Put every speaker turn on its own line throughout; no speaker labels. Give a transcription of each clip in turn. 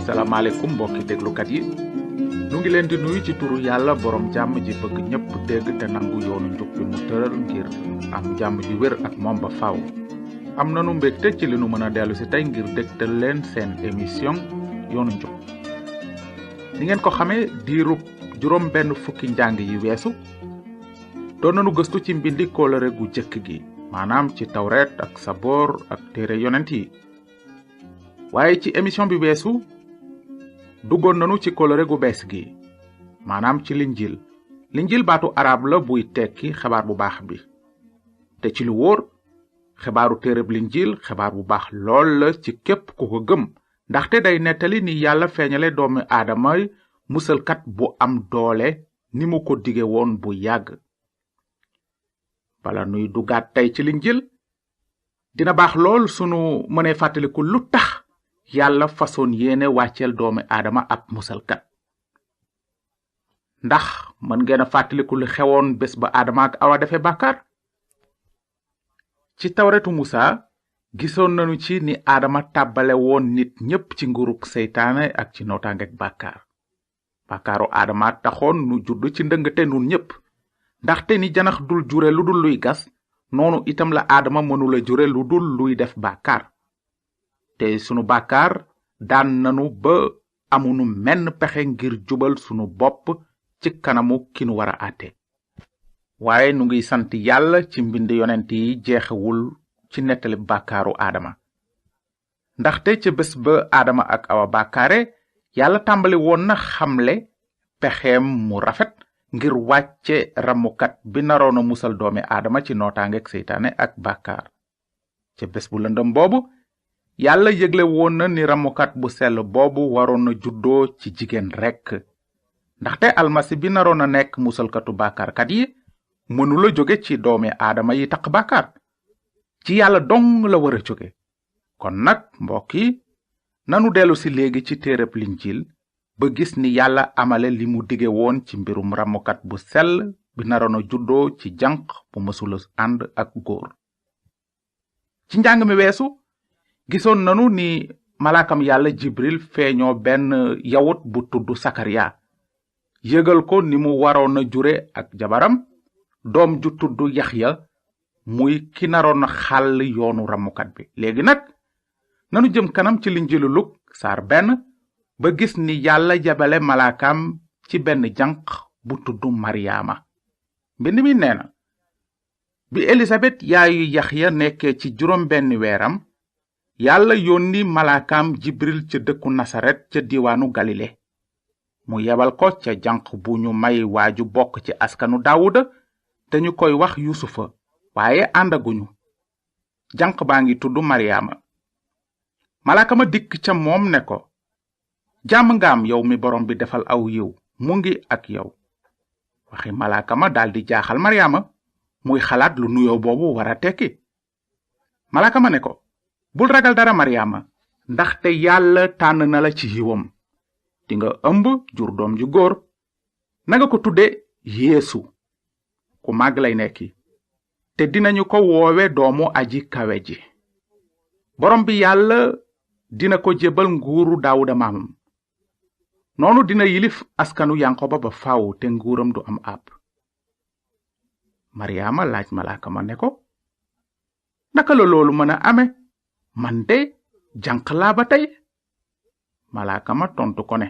salaamaaleykum mbokki déglukat yi nu ngi leen di nuyu ci turu yàlla borom jàmm ji bëgg ñëpp dégg te nangu yoonu njub bi mu tëral ngir am jàmm ji wér ak moom ba faaw. am nanu mbégte ci li nu mën a dellu si tey ngir dégtal leen seen émission yoonu njub. ni ngeen ko xamee diirub juróom benn fukki njàng yi weesu doon nanu gëstu ci mbindi kóolëre gu jëkk gi maanaam ci tawret ak saboor ak téere yonent yi. waaye ci émission bi weesu duggoon nanu ci kóolëre gu bees gi maanaam ci linjil baatu arab la buy tekki xibaar bu baax bi te ci lu wóor xibaaru téereb linjil xibaar bu baax lool la ci képp ku ko gëm ndaxte day nettali ni yàlla feeñale doomi aadama musalkat bu am doole ni mu ko dige woon bu yàgg. bala nuy duggaat tey ci linjil dina baax lool sunu mënee fàttaliku lu tax yàlla façon yéene wàcceel doomi aadama ab musalkat. ndax mën ngeen a fàttaliku lu xewoon bés ba aadama ak awa defe bàkkaar. ci tawretu musa gisoon nanu ci ni aadama tàbbale woon nit ñépp ci nguruk seytaane ak ci nootaangeek bàkkaar. bàkkaaru aadama taxoon nu judd ci ndëngte nun ñépp ndaxte ni janax dul jure lu dul luy gas noonu itam la aadama mënula jure lu dul luy def bàkkaar. te sunu bàkkaar daan nanu ba amunu menn pexe ngir jubal sunu bopp ci kanamu ki nu wara àtte. waaye nu ngi sant yàlla ci mbind yonent yi jeexewul ci nettali bàkkaaru aadama. ndaxte ca bés ba aadama ak awa bàkkaare yàlla tàmbali woon na xamle pexeem mu rafet ngir wàcce ramukat bi naroon a musal doomi aadama ci nootaangeek seytaane ak bàkkaar. ca bés bu lëndëm boobu yàlla yëgle woon na ni ramukat bu sell boobu waroon na juddoo ci jigéen rekk ndaxte almasi bi naroon a nekk musalkatu bàkkaarkat yi mënula jóge ci doomi aadama yi taq bàkkaar ci yàlla dong la war a jóge. kon nag mbokk yi nanu dellu si léegi ci téereb linjil ba gis ni yàlla amale li mu dige woon ci mbirum ramukat bu sell bi naroon a juddoo ci janq bu mësula ànd ak góor. ci njàng mi weesu gisoon nanu ni malaakam yàlla jibril feeñoo benn yawut bu tudd sakariya yëgal ko ni mu waroon a jure ak jabaram doom ju tudd yaxya muy ki naroon a xàll yoonu ramukat bi. léegi nag nanu jëm kanam ci linjilu luk saar 1 ba gis ni yàlla jabale malaakam ci benn janq bu tudd maryaama. mbind mi nee na bi elisabet yaayu yaxya nekkee ci juróom benn weeram yàlla yónni malaakam jibril ca dëkku nasaret ca diwaanu galile mu yebal ko ca janq bu ñu may waaju bokk ci askanu daawuda te ñu koy wax yusufa waaye àndaguñu. janq baa ngi tudd maryaama. malaaka ma dikk ca moom ne ko jàmm nga am yow mi borom bi defal aw yiw mu ngi ak yow. waxi malaaka ma daldi jaaxal maryaama muy xalaat lu nuyoo boobu wara tekki. malaaka ma ne ko bul ragal dara maryaama ndaxte yàlla tànn na la ci yiwam dinga ëmb jur doom ju góor nanga ko tudde yeesu ku màgg lay nekki te dinañu ko woowe doomu aji kawe ji. borom bi yàlla dina ko jébal nguuru daawuda maamam noonu dina yilif askanu yankoba ba faaw te nguuram du am àpp. maryaama laaj malaaka ma ne ko naka la loolu mën a ame man de janq laa ba tey. malaaka ma tontu ko ne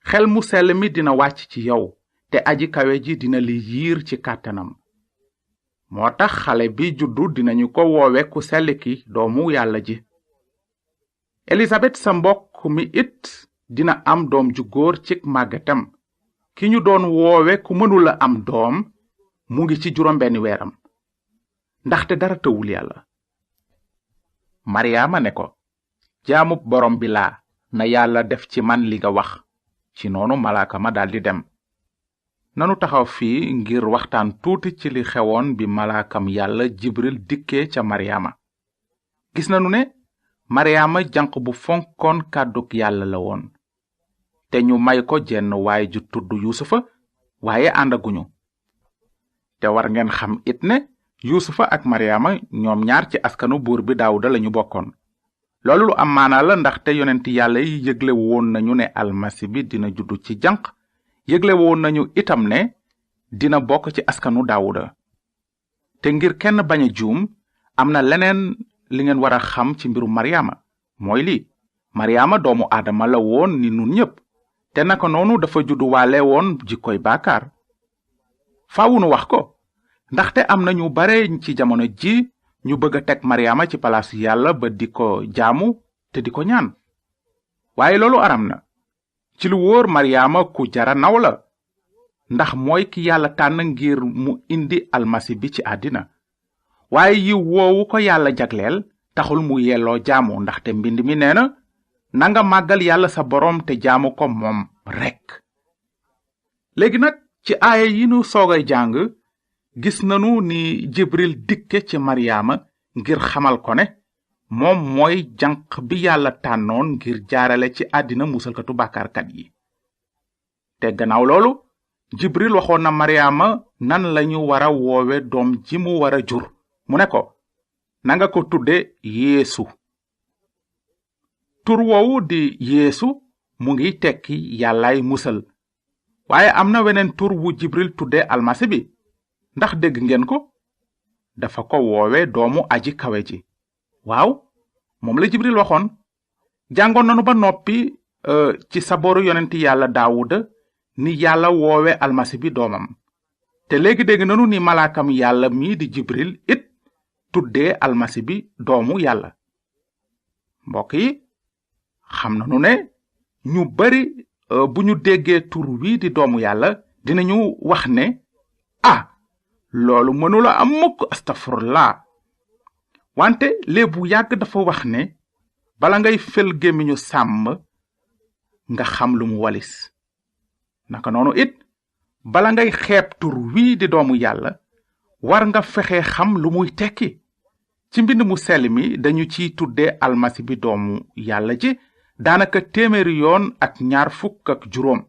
xel mu sell mi dina wàcc ci yow te aji kawe ji dina li yiir ci kàttanam moo tax xale bi juddu dinañu ko woowe ku sell ki doomu yàlla ji. elisabet sa mbokk mi it dina am doom ju góor ci màggatam ki ñu doon woowe ku mënula am doom mu ngi ci juróom benn weeram ndaxte dara tëwul yàlla. maryaama ne ko jaamub borom bi laa na yàlla def ci man li nga wax. ci noonu malaaka ma daldi dem. nanu taxaw fii ngir waxtaan tuuti ci li xewoon bi malaakam yàlla jibril dikkee ca maryaama. gis nanu ne maryaama janq bu fonkoon kàddug yàlla la woon. te ñu may ko jenn waay ju tudd yuusufa waaye àndaguñu. te war ngeen xam it ne yuusufa ak maryaama ñoom ñaar ci askanu buur bi daawuda lañu bokkoon. loolu lu am maanaa la ndaxte yonenti yàlla yi yëgle woon nañu ne almasi bi dina juddu ci janq, yëgle woon nañu itam ne dina bokk ci askanu daawuda. te ngir kenn bañ a juum, am na leneen li ngeen war a xam ci mbiru maryaama, mooy lii: maryaama doomu aadama la woon ni nun ñépp, te naka noonu dafa judduwaale woon jikkoy baakaar. faawu nu wax ko, ndaxte am na ñu bare ci jamono ji ñu bëgg a teg maryaama ci palaasu yàlla ba di ko jaamu te di ko ñaan. waaye loolu aram na. ci lu wóor maryaama ku jara naw la, ndax mooy ki yàlla tànn ngir mu indi almasi bi ci àddina. waaye yiw woowu ko yàlla jagleel taxul mu yelloo jaamu, ndaxte mbind mi nee na, nanga màggal yàlla sa boroom te jaamu ko moom rekk. léegi nag ci aaya yi nu soogay jàng, gis nanu ni jibril dikke ci maryaama ngir xamal ko ne moom mooy janq bi yàlla tànnoon ngir jaarale ci àddina musalkatu bàkkaarkat yi. te gannaaw loolu jibril waxoon na maryaama nan lañu wara woowe doom ji mu wara jur. mu ne ko, nanga ko tudde yeesu. tur woowu di yeesu mu ngi tekki yàllaay musal. waaye am na weneen tur wu jibril tudde almasi bi, ndax dégg ngeen ko? dafa ko woowe doomu aji kawe ji. waaw, moom la jibril waxoon. jàngoon nanu ba noppi ci saboru yonenti yàlla daawuda ni yàlla woowe almasi bi doomam. te léegi dégg nanu ni malaakam yàlla mii di jibril it tuddee almasi bi doomu yàlla. mbokk yi, xam nanu ne ñu bari bu ñu déggee tur wi di doomu yàlla dinañu wax ne, loolu mënula am mukk, astafurlaa. wante léebu yàgg dafa wax ne bala ngay fel gémmiñu sàmm nga xam lu mu walis. naka noonu it bala ngay xeeb tur wi di doomu yàlla war nga fexe xam lu muy tekki. ci mbind mu sell mi dañu ciy tudde almasi bi doomu yàlla ji daanaka 100 yoon ak 25.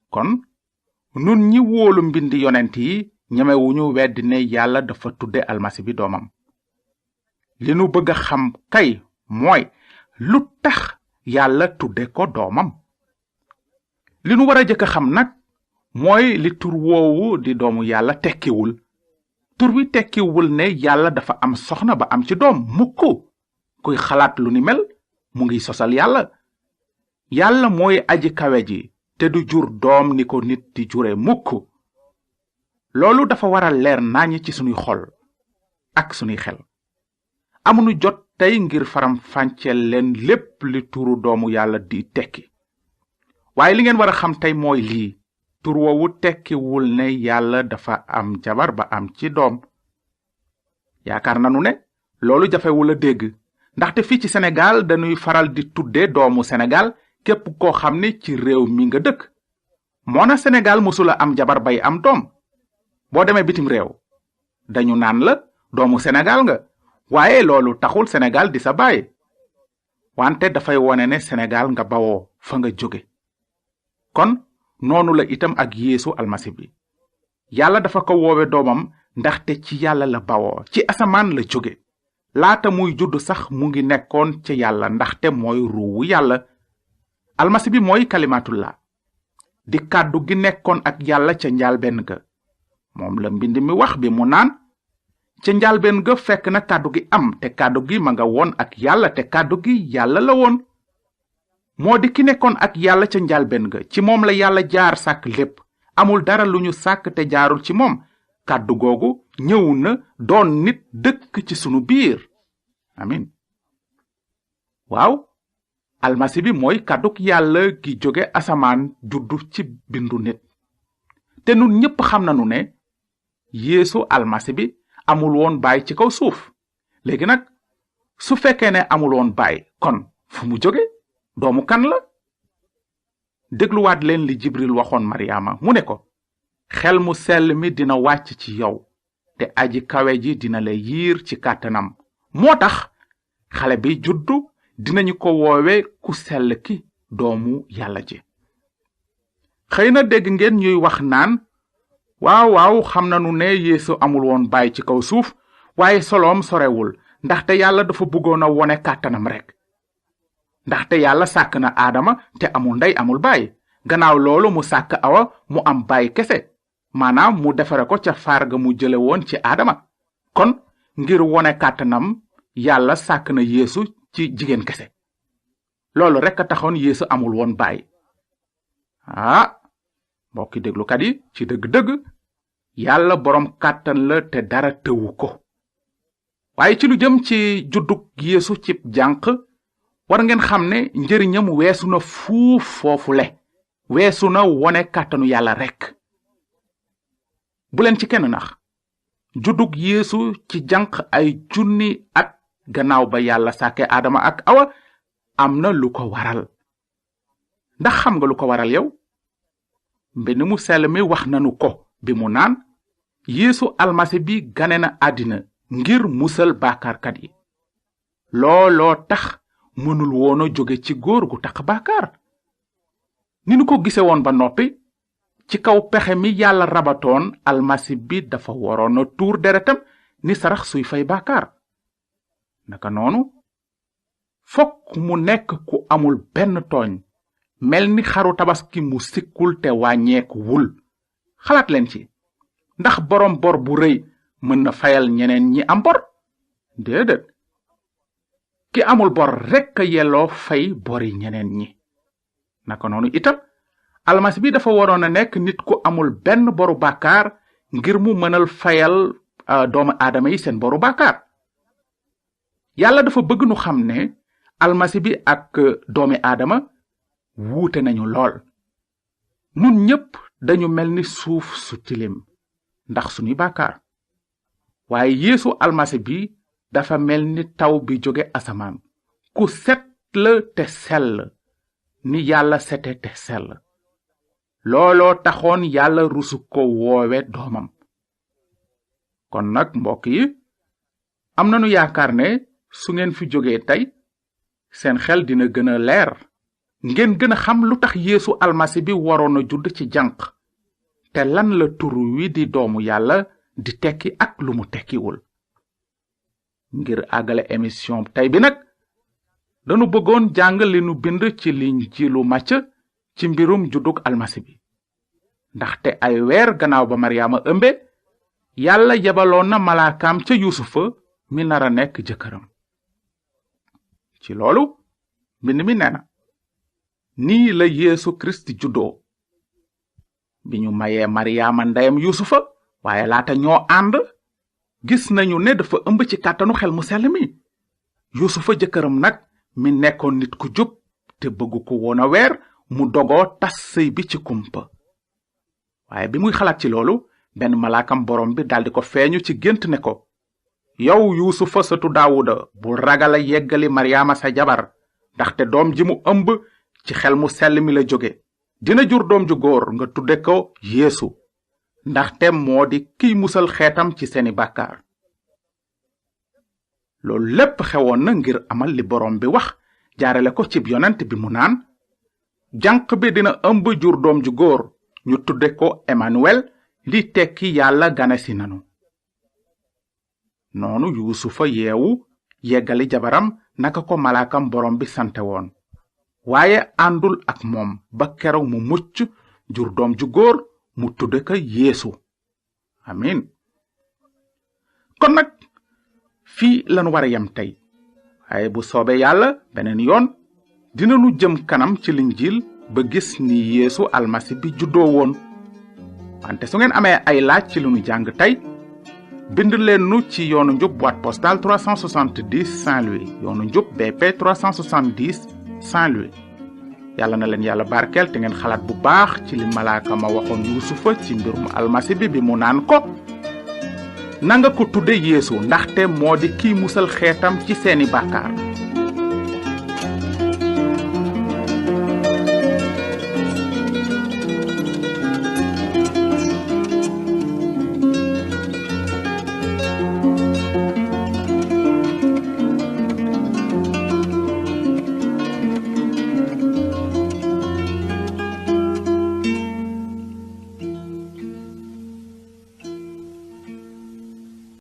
kon nun ñi wóolu mbind yonent yi ñemewuñu weddi ne yàlla dafa tudde almasi bi doomam. li nu bëgg a xam kay mooy lu tax yàlla tudde ko doomam. li nu war a jëkk a xam nag mooy li tur woowu di doomu yàlla tekkiwul. tur wi tekkiwul ne yàlla dafa am soxna ba am ci doom mukk. kuy xalaat lu ni mel mu ngi sosal yàlla. yàlla mooy aji kawe ji te du jur doom ni ko nit di jure mukk. loolu dafa war a leer naññ ci sunuy xol ak sunuy xel. amunu jot tey ngir faram fànceel leen lépp li turu doomu yàlla di tekki. waaye li ngeen war a xam tey mooy lii: tur woowu tekkiwul ne yàlla dafa am jabar ba am ci doom. yaakaar nanu ne loolu jafewul a dégg, ndaxte fii ci Sénégal dañuy faral di tudde doomu Sénégal képp koo xam ne ci réew mi nga dëkk. moona Sénégal musula am jabar bay am doom. boo demee bitim réew dañu naan la doomu Sénégal nga, waaye loolu taxul Sénégal di sa baay. wante dafay wone ne Sénégal nga bawoo fa nga jóge. kon noonu la itam ak yeesu almasi bi. yàlla dafa ko woowe doomam ndaxte ci yàlla la bawoo, ci asamaan la jóge. laata muy judd sax mu ngi nekkoon ci yàlla, ndaxte mooy ruuwu yàlla. almasi bi mooy kalimatullah, di kàddu gi nekkoon ak yàlla ca njaalbeen ga. moom la mbind mi wax bi mu naan, ca njaalbeen ga fekk na kàddu gi am, te kàddu gi ma nga woon ak yàlla, te kàddu gi yàlla la woon. moo di ki nekkoon ak yàlla ca njaalbeen ga. ci moom la yàlla jaar sàkk lépp. amul dara lu ñu sàkk te jaarul ci moom. kàddu googu ñëw na doon nit dëkk ci sunu biir. amin. waaw, almasi bi mooy kàddug yàlla gi jóge asamaan juddu ci bindu nit. te nun ñépp xam nanu ne yeesu almasi bi amul woon baay ci kaw suuf. léegi nag su fekkee ne amul woon baay, kon fu mu jóge? doomu kan la? dégluwaat leen li jibril waxoon maryaama. mu ne ko, xel mu sell mi dina wàcc ci yow, te aji kawe ji dina la yiir ci kàttanam. moo tax xale bi juddu dinañu ko woowe ku sell ki, doomu yàlla ji. xëy na dégg ngeen ñuy wax naan waaw xam nanu ne Yeesu amul woon baay ci kaw suuf waaye soloom sorewul ndaxte yàlla dafa bëggoon a wone kàttanam rek. ndaxte yàlla sàkk na aadama te amul ndey amul baay gannaaw loolu mu sàkk awa mu am baay kese maanaam mu defare ko ca faar ga mu jële woon ci aadama. kon ngir wone kàttanam yàlla sàkk na Yeesu ci jigéen kese. loolu rek a taxoon Yeesu amul woon baay. mbokki déglukat yi ci dëgg-dëgg yàlla boroom kàttan la te dara tëwu ko. waaye ci lu jëm ci juddug Yeesu cib jànq war ngeen xam ne njëriñam weesu na fuuf foofule weesu na wone kàttanu yàlla rekk. bu leen ci kenn nax juddug Yeesu ci jànq ay junni at gannaaw ba yàlla sàkke Adama ak Awa am na lu ko waral. ndax xam nga lu ko waral yow? mbind mu sell mi wax nanu ko bi mu naan Yeesu almasi bi gane na àddina ngir musal bàkkaarkat yi. looloo tax mënul woon a jóge ci góor gu tax bàkkaar. ni nu ko gise woon ba noppi ci kaw pexe mi yàlla rabatoon almasi bi dafa waroon a tuur deretam ni sarax suy fay bàkkaar. naka noonu fokk mu nekk ku amul benn tooñ mel ni xaru tabaski mu sikkul te wàññeeku wul. xalaat leen ci ndax boroom bor bu rëy mën na fayal ñeneen ñi am bor? déedéet. ki amul bor rekk a yelloo fay bori ñeneen ñi. naka noonu itam almasi bi dafa waroon a nekk nit ku amul benn boru bàkkaar ngir mu mënal fayal doomu aadama yi seen boru bàkkaar. yàlla dafa bëgg nu xam ne almasi bi ak doomi aadama wuute nañu lool. nun ñépp dañu mel ni suuf su tilim ndax suñuy bàkkaar. waaye Yeesu almasi bi dafa mel ni taw bi jóge asamaan ku set la te sell ni yàlla sete te sell. looloo taxoon yàlla rusu ko woowe doomam. kon nag mbokk yi am nanu yaakaar ne su ngeen fi jógee tey seen xel dina gën a leer ngeen gën a xam lu tax Yeesu almasi bi waroon a judd ci jànq te lan la turu wi di doomu yàlla di tekki ak lu mu tekkiwul. ngir àggale émission tey bi nag danu bëggoon jàng li nu bind ci Linjiilu Màcc ci mbirum juddug almasi bi. ndaxte ay weer gannaaw ba Maryaama ëmbe yàlla yebaloon na malaakaam ca Yuusufa mi nara nekk jëkkëram. ci loolu mbind mi nee na nii la Yeesu Kirist juddoo bi ñu mayee Maryaama ndeyam Yuusufa waaye laata ñoo ànd gis nañu ne dafa ëmb ci kàttanu xel mu sell mi. Yuusufa jëkkëram nag mi nekkoon nit ku jub te bëggu ko woon a weer mu dogoo tas sëy bi ci kumpa. waaye bi muy xalaat ci loolu benn malaakam borom bi daldi ko feeñu ci gént ne ko yow Yuusufa sëtu Daawuda bul ragala yeggali Maryaama sa jabar ndaxte doom ji mu ëmb ci xel mu sell mi la jóge dina jur doom ju góor nga tudde ko Yeesu ndaxte moo di kiy musal xeetam ci seeni bàkkaar. loolu lépp xewoon na ngir amal li borom bi wax jaarale ko cib yonent bi mu naan jànq bi dina ëmb jur doom ju góor ñu tudde ko Emmanuel li tekki yàlla ganesi nanu. noonu Yuusufa yeewu yeggali jabaram naka ko malaakam borom bi sante woon waaye àndul ak moom ba keroog mu mucc jur doom ju góor mu tudde ko Yeesu. amin. kon nag fii lanu war a yem tey waaye bu soobee yàlla beneen yoon dinanu jëm kanam ci Linjiil ba gis ni Yeesu almasi bi juddoo woon. wante su ngeen amee ay laaj ci lu nu jàng tey bind leen nu ci Yoonu Njub boîte postale 370 Saint-Louis Yoonu Njub BP 370 Saint-Louis. yàlla na leen yàlla barkeel te ngeen xalaat bu baax ci li malaaka ma waxoon Yuusufa ci mbirum almasi bi mu naan ko nanga ko tudde Yeesu ndaxte moo di kiy musal xeetam ci seeni bàkkaar.